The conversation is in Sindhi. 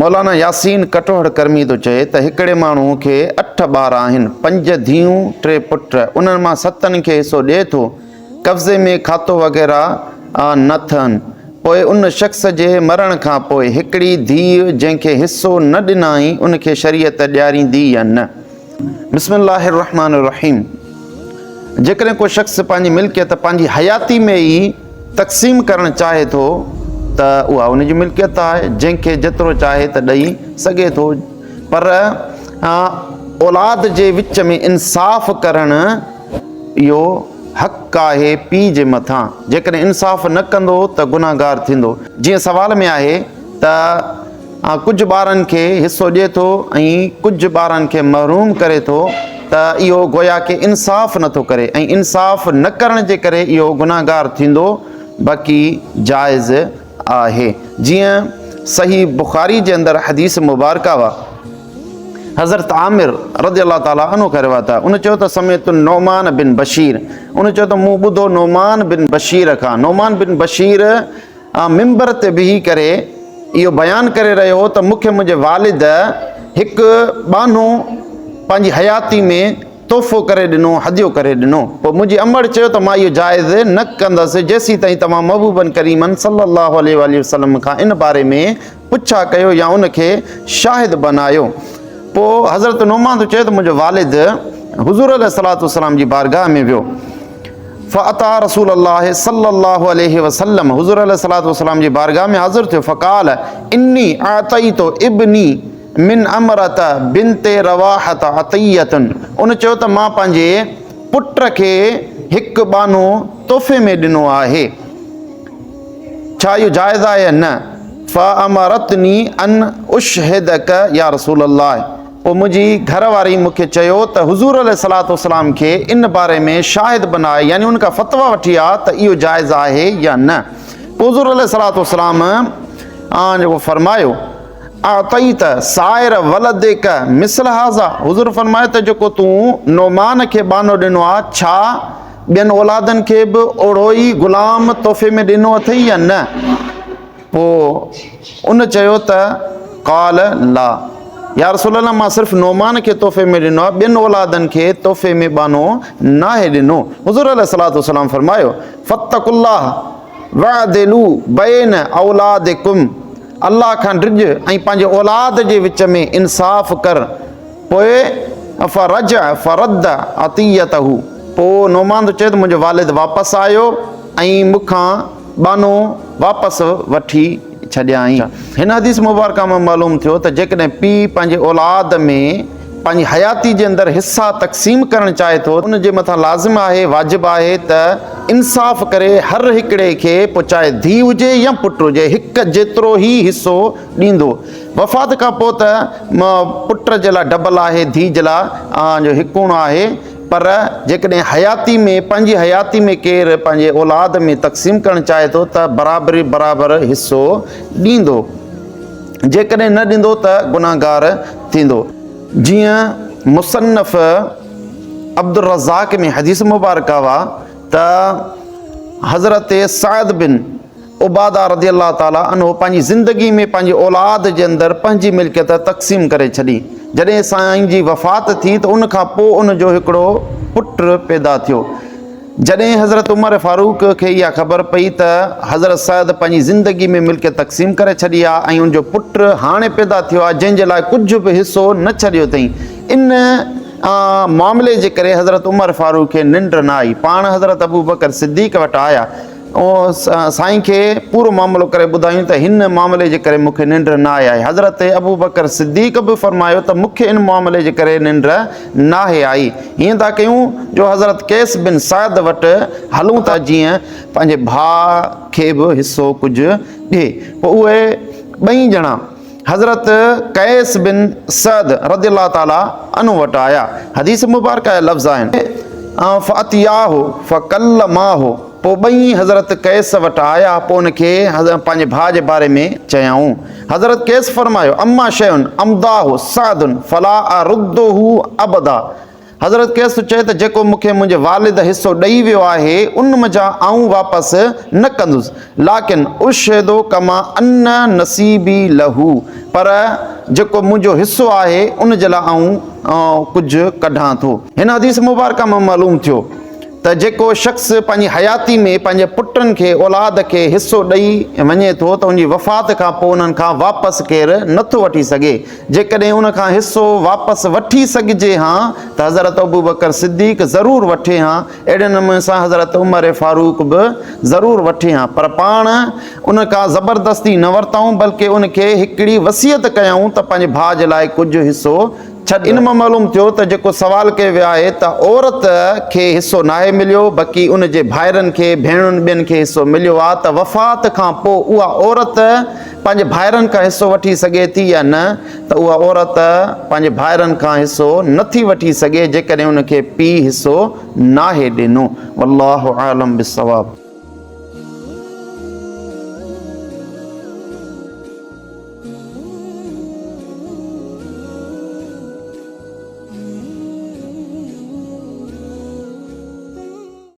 مولانا ياسين ڪٽوهڙ ڪرمي ٿو چئي ته هڪڙي ماڻهو کي اٺ ٻار آهن، پنج ڌيئون ٽي پٽ، انهن مان ستن کي حصو ڏئي ٿو، قبضي ۾ کاتو وغيره نه ٿئن، پوء ان شخص جي مرڻ کان پوء هڪڙي ڌيء جنهن کي حصو نه ڏنائين ان کي شريعت ڏياريندي يا نه؟ بسم الله الرحمٰن الرحيم جيڪڏهن ڪو شخص پنهنجي ملڪيت پنهنجي حياتي ۾ ئي تقسيم ڪرڻ چاهي ٿو ته اها ان جي ملڪيت آهي جنهن کي جيترو چاهي ته ڏئي سگهي ٿو پر اولاد جي وچ ۾ انصاف ڪرڻ اهو حق آهي پيء جي مٿان جيڪڏهن انصاف نه ڪندو ته گنهگار ٿيندو جيئن سوال ۾ آهي ته ڪجهه ٻارن کي حصو ڏئي ٿو ۽ ڪجهه ٻارن کي محروم ڪري ٿو ته اهو گويا ڪي انصاف نه ٿو ڪري ۽ انصاف نه ڪرڻ جي ڪري اهو گنهگار ٿيندو باقي جائز آهي جيئن صحيح بخاري جي اندر حديث مبارڪه وا حضرت عامر رضي الله تعالٰي عنه کان روايت آهي ان چيو ته سمعت النعمان بن بشير ان چيو ته مون ٻڌو نعمان بن بشير کان نعمان بن بشير منبر تي بيهي ڪري اهو بيان ڪري رهيو هو ته مون کي منهنجي والد هڪ ٻانهو پنهنجي حياتي ۾ تحفو ڪري ڏنو، هديو ڪري ڏنو. پوء منهنجي امڙ چيو ته مان اهو جائز نه ڪندس جيسين تائين توهان محبوبن ڪريمن صلّي اللّٰه عليه واٰله وسلّم کان ان باري ۾ پڇا ڪيو يا ان کي شاهد بنايو. پوء حضرت نعمان ٿو چئي ته منهنجو والد حضور عليه الصلوة والسلام جي بارگاهه ۾ ويو. فاتيٰ رسول الله صلّي اللّٰه عليه وسلّم حضور عليه الصلوة والسلام جي بارگاھ ۾ حاضر ٿيو فقال اني اعطيت ابني من عمرة بنت رواحة عطية ان چيو ته مان پنهنجي پٽ کي هڪ ٻانهو تحفي ۾ ڏنو آهي ڇا اهو جائز آهي يا نه فامرتني ان اشهدک يا رسول الله پوء منهنجي گهر واري مون کي چيو ته حضور عليه الصلوة والسلام کي ان باري ۾ شاهد بناء يعني ان کان فتويٰ وٺي آ ته اهو جائز آهي يا نه؟ پوء حضور عليه الصلوة والسلام جيڪو فرمايو، اعطيت سائر ولدک مثل هذا حضور فرمايو ته جيڪو تون نعمان کي ٻانهو ڏنو آ ڇا ٻين اولادن کي به اوڙو ئي غلام تحفي ۾ ڏنو اٿئي يا نه؟ پوء ان چيو ته قال لا يا رسول الله مان صرف نعمان کي تحفي ۾ ڏنو آهي ٻين اولادن کي تحفي ۾ ٻانهو ناهي ڏنو. حضور عليه الصلوة والسلام فرمايو فاتقوا الله واعدلوا بين اولادڪم الله کان ڊڄ ۽ پنهنجي اولاد جي وچ ۾ انصاف ڪر. پوء فرجع فرد عطيته پوء نعمان ٿو چئي ته منهنجو والد واپس آيو ۽ مون کان ٻانهو واپس وٺي ڇڏيائين. هن حديث مبارڪه مان معلوم ٿيو ته جيڪڏهن پيء پنهنجي اولاد ۾ پنهنجي حياتي جي اندر حصا تقسيم ڪرڻ چاهي ٿو ان جي مٿان لازم آهي، واجب آهي، ته انصاف ڪري هر هڪڙي کي پوء چاهي ڌيء هجي يا پٽ هجي هڪ جيترو ئي حصو ڏيندو. وفات کان پوء ته پٽ جي لاء ڊبل آهي ڌيء جي لاء جو هڪوڻو آهي. پر جيڪڏهن حياتي ۾ پنهنجي حياتي ۾ ڪير پنهنجي اولاد ۾ تقسيم ڪرڻ چاهي ٿو ته برابري برابر حصو ڏيندو جيڪڏهن نه ڏيندو ته گنهگار ٿيندو. جيئن مصنف عبدالرزاق ۾ حديث مبارڪه وا ته حضرت سعد بن عباده رضي الله تعالٰي عنه پنهنجي زندگي ۾ پنهنجي اولاد جي اندر پنهنجي ملڪيت تقسيم ڪري ڇڏي. جڏهن سائين جي وفات ٿي ته ان کان پوء ان جو هڪڙو پٽ پيدا ٿيو. جڏهن حضرت عمر فاروق کي اها خبر پئي ته حضرت سعد پنهنجي زندگي ۾ ملڪيت تقسيم ڪري ڇڏي آهي ۽ ان جو پٽ هاڻي پيدا ٿيو آهي جنهن جي لاء ڪجهه به حصو نه ڇڏيو اٿئين ان معاملي جي ڪري حضرت عمر فاروق کي ننڊ نه آئي. پاڻ حضرت ابوبڪر صديق وٽ آيا. سائين کي پورو معاملو ڪري ٻڌايون ته هن معاملي جي ڪري مون کي ننڊ نه آئي آهي. حضرت ابوبڪر صديق به فرمايو ته مون کي ان معاملي جي ڪري ننڊ ناهي آئي. هيئن ٿا ڪيون جو حضرت قيس بن سعد وٽ هلون ٿا جيئن پنهنجي ڀاء کي به حصو ڪجهه ڏئي. پوء اهي ٻئي ڄڻا. حضرت قيس بن سعد رضي الله تعالٰي عنه وٽ آيا. حديث مبارڪه جا لفظ آهن، فاتياه فڪلماه پوء ٻئي حضرت قيس وٽ آيا پوء ان کي پنهنجي ڀاء جي باري ۾ چيائون. حضرت قيس فرمايو، اما شيء امضاه سعد فلا ارده ابدا. حضرت قيس ٿو چئي ته جيڪو مون کي منهنجي والد حصو ڏئي ويو آهي ان منجهان آئون واپس نه ڪندس لاڪن اشهد ڪما ان نصيبي له پر جيڪو منهنجو حصو آهي ان جي لاء آئون ڪجهه ڪڍان ٿو. هن حديث مبارڪه مان معلوم ٿيو ته جيڪو شخص پنهنجي حياتي ۾ پنهنجي پٽن کي، اولاد کي، حصو ڏئي وڃي ٿو ته ان جي وفات کان پوء انهن کان واپس ڪير نٿو وٺي سگهي. جيڪڏهن ان کان حصو واپس وٺي سگهجي هان ته حضرت ابوبڪر صديق ضرور وٺي هان، اهڙي نموني سان حضرت عمر فاروق به ضرور وٺي هان، پر پاڻ ان کان زبردستي نه ورتائون بلڪه ان کي هڪڙي وصيت ڪيائون ته پنهنجي ڀاء جي لاء ڪجهه حصو ڇڏ. ان مان معلوم ٿيو ته جيڪو سوال ڪيو ويو آهي ته عورت کي حصو ناهي مليو بقي ان جي ڀائرن کي، ڀيڻن ٻين کي حصو مليو آهي ته وفات کان پوء اها عورت پنهنجي ڀائرن کان حصو وٺي سگهي ٿي يا نه ته اها عورت پنهنجي ڀائرن کان حصو نٿي وٺي سگهي جيڪڏهن ان کي پيء حصو ناهي ڏنو. والله اعلم بالصواب.